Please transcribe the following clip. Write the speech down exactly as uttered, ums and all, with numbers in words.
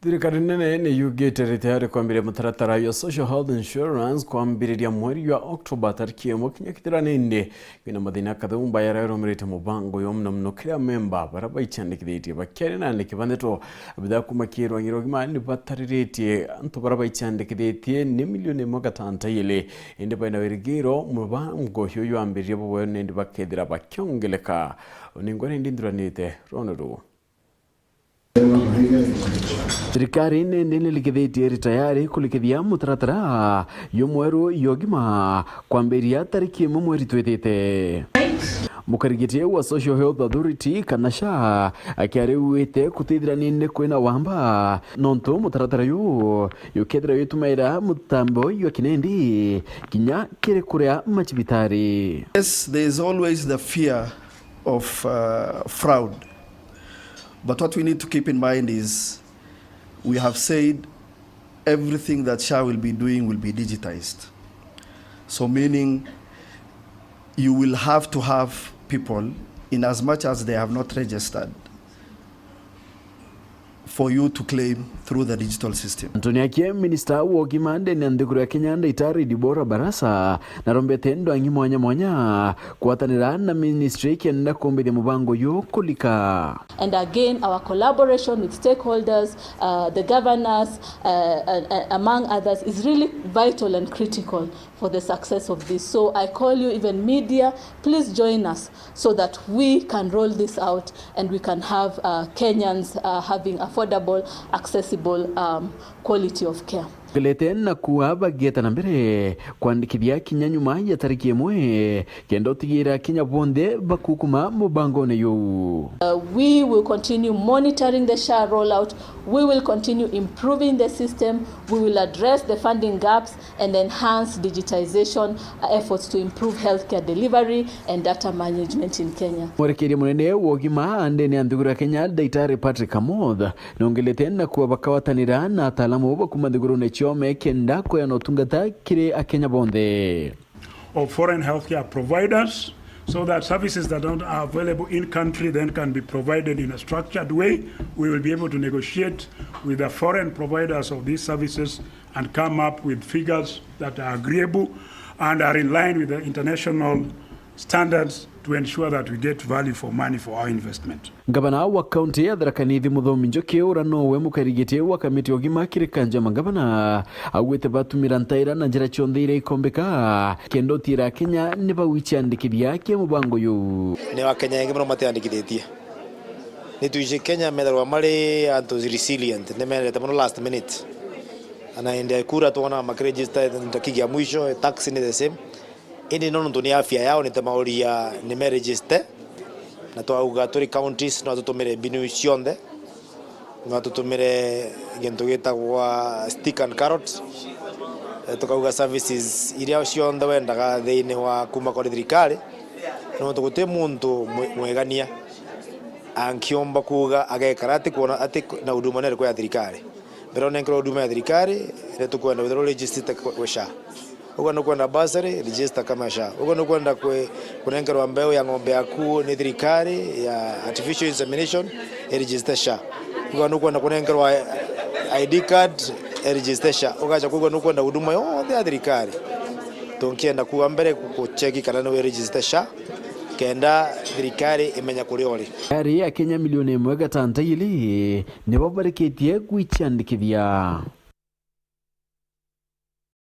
Thirikari nene ni yugite iri tayari kwambiria mutaratara jwa Social Health Insurance kwambiriria mweri jwa October tariki imwe kinya kethira nindi kwina mathina kathumba jaria jarumirite mubango uyu, muno muno kiri amemba baria baiciandikithitie. Bakiaria na andiki ba ndeto, abithaa kuuma kiri rwangi rwa ugima ni batariritie antu baria baiciandikithitie ni milioni imwe gatanta ijiri, indi baina wirigiro mubango uyu jwambiririe bubwe nindi bakethira bakiongeleka. Ni ngwari indi nthuranite rwono ruu. Thirikari nindi nirikithitie iri tayari kurikithia mutaratara jumweru jwa ugima kwambiria tariki imwe mweri twithite. Mukarigiti wa Social Health Authority kana SHA akiariuite kutithira nindi kwina wamba, nontu mutaratara juu jukethira jutumaira mutambo jwa kinendi kinya kiri kuria macibitari. Yes, there is always the fear of, uh, fraud. But what we need to keep in mind is we have said everything that SHA will be doing will be digitized. So meaning you will have to have people, in as much as they have not registered, for you to claim through the digital system. Anthony Akie, minista wa ugima ndene ya nthiguru ya Kenya, Daktari Deborah Barasa, narombete ndwangi mwanya mwanya kwatanira na ministry kenda kumbithia mubango uyu kulika. And again, our collaboration with stakeholders, uh, the governors, uh, and, and among others, is really vital and critical for the success of this. So I call you, even media, please join us so that we can roll this out and we can have, uh, Kenyans, uh, having affordable, accessible, um, quality of care. Ongelete na kuuga bagieta na mbere kwandikithia kinya nyuma ya tariki imwe, kenda utigira kinya bonthe bakukuma mubangone juu. Uh, we will continue monitoring the SHA rollout. We will continue improving the system. We will address the funding gaps and enhance digitization efforts to improve healthcare delivery and data management in Kenya. Mwerekeria munene wa ugima ndene ya nthiguru ya Kenya, Daktari Patrick Amoth, nongelete na kuuga bakagwatanira na ataalamu ba kuuma nthigurune ciome kenda kweana utungata kiri Akenya bonthe. Of foreign healthcare providers, so that services that don't are available in country then can be provided in a structured way. We will be able to negotiate with the foreign providers of these services and come up with figures that are agreeable and are in line with the international standards to ensure that we get value for money for our investment. Ngavana wa kaunti ya Tharaka Nithi, Muthomi Njuki, uria nowe mukarigiti wa kamiti ya ugima kiri kanja ya mangavana, augite batumira ntaira na njira cionthe iria ikombika kenda utiira Kenya ni bagwiciandikithia kia mubango uyu. Ni Akenya aingi mono matiandikithitie. Ni twiji Kenya methagirwa mari antu resilient, ni mendete mono last minute. Na indi ya kura twona makiregister ndakika ya mwisho, tax ni the same. Indi no nontu ni afya yao, nitemauria ni meregister, na twauga turi counties no tutumire mbinu cionthe, no tutumire gintu gitagwa stick and carrot. Eh, tukauga services iria cionthe wendaga thiini wa kuma kuri thirikari, nontu guti muntu mwe-, mwegania angiomba kuuga agekara ati kwona ati na huduma nerikwa ya thirikari. Mbere unenkerwa huduma ya thirikari, ria tukwenda withirwa registered kwa, kwa SHA. Uga nukwenda bursary, register kama SHA. Uga nukwenda kwe-, kunenkerwa mbeu ya ng'ombe yaku ni thirikari ya artificial insemination, i register SHA. Uga nukwenda kunenkerwa I D card, i register SHA. Ugacha kuuga nukwenda huduma yonthe ya thirikari. Tunkienda kuuga mbere ku-, kucheki kana ni wi register SHA, kenda thirikari imenya kuria uri. Yari Akenya milioni imwe gatanta ili nibo barikitie gwiciandikithia.